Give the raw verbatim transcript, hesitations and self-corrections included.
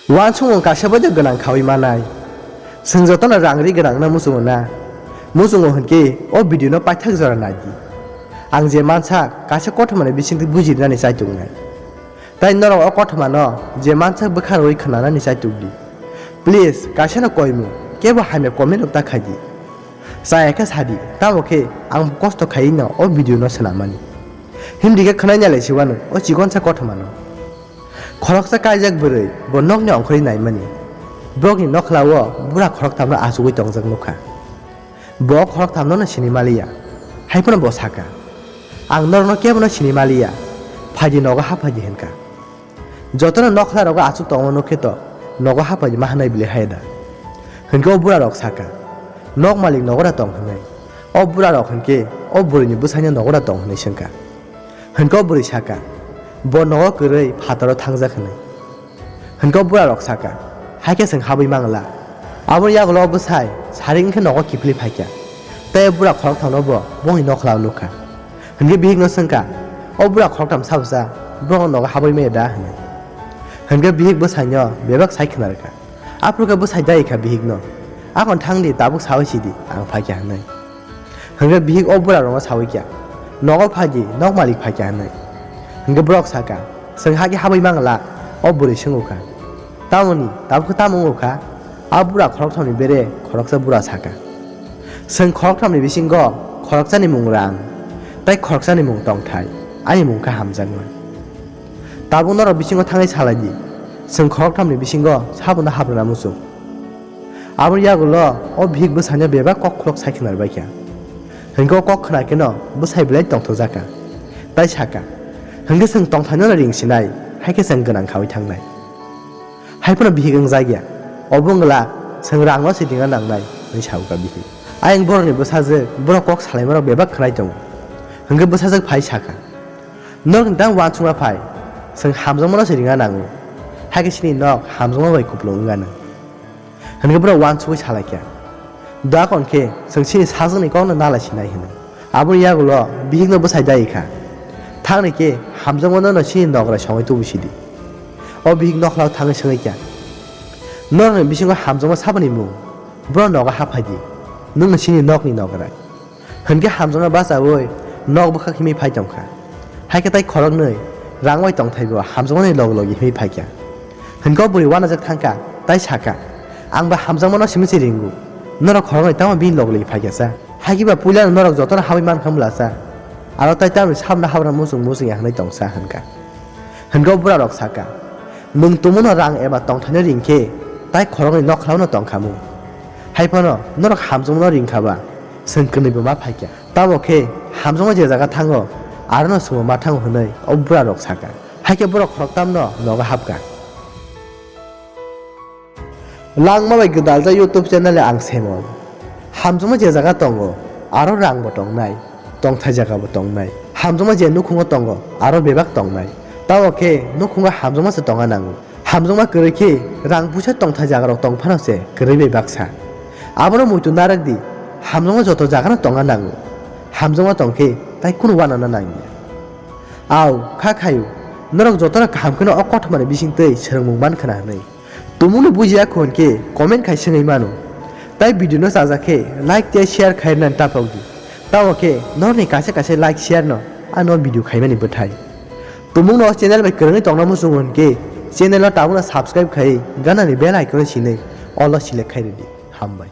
Uansukmung kaisa bai de gwnang khaui manai. Chwng jotono rang ri gwnang wngna muchungo na? Muchungo hwnkhe o video no paithak jora nai di. Ang je mansa kaisa kothomani bisingtwi buji rinani chaituknai. Tai norok o kothomano je mansa bwkha rwui khwnanani chaituk di. Please, kaisano koimung, kebo hamya comment rok ta khai di. Chaya khe sadi, tamo khe ang kosto khaiwi no o video no swnammani. Himdi khe khwnai nailai se uanw o chikonsa kothomano. Khoroksa kaijak bwrwi bo nokni ongkhorwi naimani. Borokni nokhla o bura khoroktham no achugwi tongjak nukha. Bo khoroktham no no sini maliya. Haiphano bo saka, "Ang norokno kebono sini maliya. Phaidi nogo haphaidi," hinka. Jotono nokhla rogo achuk tongo nukhe to nogo haphaidi ma hwnai bile hai da? Hinkhe o bura rok saka, "Nok malik nogo da tong," hwnwi. O bura rok hinkhe o bwrwini bwsaino nogo da tong hwnwi swngkha. Hinkhe o bwrwi saka, "Bo nogo kwrwi phataro thangjak," hwnwi. Hinkhe o bura rok saka, "Hai khe chwng habwi mangla." Aboni yagulo o bwsai sari wngkhe nogo kiphilwi phaikha. Tei o bura khoroktham no bo bongni nokhla o nukha. Hinkhe bihik no swngkha, "O bura khoroktham sabo cha, borok nogo habwi maya da?" hwnwi. Hinkhe bihik bwsai no bebak sai khna rwkha. Aphuru khe bwsai dai kha bihik no, "Akon thang di, tabuk saui si di, ang phaikha," hwnwi. Hinkhe bihik o bura rokno saui kha, "Nogo phai di, nok malik phaikha," hwnwi. Hinkhe borok saka, "Chwng hake habwi mangla?" O bwrwi swngukha, "Tamoni, tabuk khe tamo wngukha?" A bura khorokthamni bere khoroksa bura saka, "Chwng khorokthamni bisingo khoroksani mung rang, tei khoroksani mung tongthai, ani mung khe hamjakma. Tabuk norok bisingo thangwi salai di, chwng khorokthamni bisingo sabono habrwna muchung." Aboni yagulo o bihik bwsaino bebak kok khulok sai khna rwbaikha. Hinkhe o kok khna kheno bwsai belai tongthokjakha, tai saka, "Hinkhe chwng tongthaino ring sinai, hai khe chwng gwnang khaui thangnai. Haiphano bihik wngjakya, obo wngla chwng rangno se ringna nangnai," hwnwi sakha bihik. Ayang borokni bwsajwk borok kok salaimarok bebak khwnai tongo. Hinkhe bwsajwk phai sakha, "Norokni tang uansukma phai, chwng hamjakmano se ringna nango, hai khe chini nok hamjakma bai kupulung wngya nang." Hinkhe borok uansugwi salaikha, "Doakon khe chwng chini sajwkni kokno nalai sinai," hwnwi. Aboni yagulo bihikno bwsai dai kha, "Thangni khe hamjakmano no chini nokrai songwi tubu sidi." O bihik nokhlao thangwi swngwi kha, "Norokni bisingo hamjakma saboni mung? Borok nogo haphai di, nwngno chini nokni nokrai." Hinkhe hamjakma bachaui nok bwkhak himwi phai tongkha. Hai khe tai khoroknwi rang bai tongthaibo hamjakmani logi logi himwi phaikha. Hinkhe o bwrwi uanajak thangkha, tai sakha, "Ang ba hamjakmano simi se ringo, norok khoroknwi tamo bini logi logi phaikha sa? Hai khe ba puilano norok jotono habwi mankha bwla sa? Aro tai tamni sabno habrwna muchung muchung ya hwnwi tong sa?" hwnka. Hinkhe o bura rok sakha, "Nwng tumungno rang eba tongthaino ringkhe, tai khoroknwi nokhlao no tongkhamu. Haiphano norok hamjakmano ringkha ba, chwng kwnwi bo ma phaikha. Tamo khe hamjakma je jaga thango, arono chwngbo ma thango," hwnwi o bura rok sakha. Hai khe borok khoroktamno nogo hapkha. Langma bai gwdaljak YouTube channel ang Semon. Hamjakma je jaga tongo, aro rang bo tongnai, tongthai jaga bo tongnai. Hamjakma je nukhungo tongo, aro bebak tongnai. Tamo khe nukhungo hamjakma se tongna nango. Hamjakma kwrwi khe rang puisa tongthai jaga rok tong phano se kwrwi bai baksa. Abono muitu narwk di, hamjakma joto jaga no tongna nango. Hamjakma tong khe tai kunu uanana nangya. Au, kha khayu, norok jotono kaham kheno o kothomani bisingtwi swrwngmung man khna hwnwi. Tumungno bujiya kho hwn khe comment khai swngwi mano. Tai video no chajak khe like tei share khai rwnani taphok di. Tamo khe norokni kaisa kaisa like share no ano video khaimani bwthai. Tumungno o channel bai kwrwngwi tongna muchungo hwn khe channel no tabukno subscribe khai ganani bell icon no sinwi all o select khai rwdi. Hambai.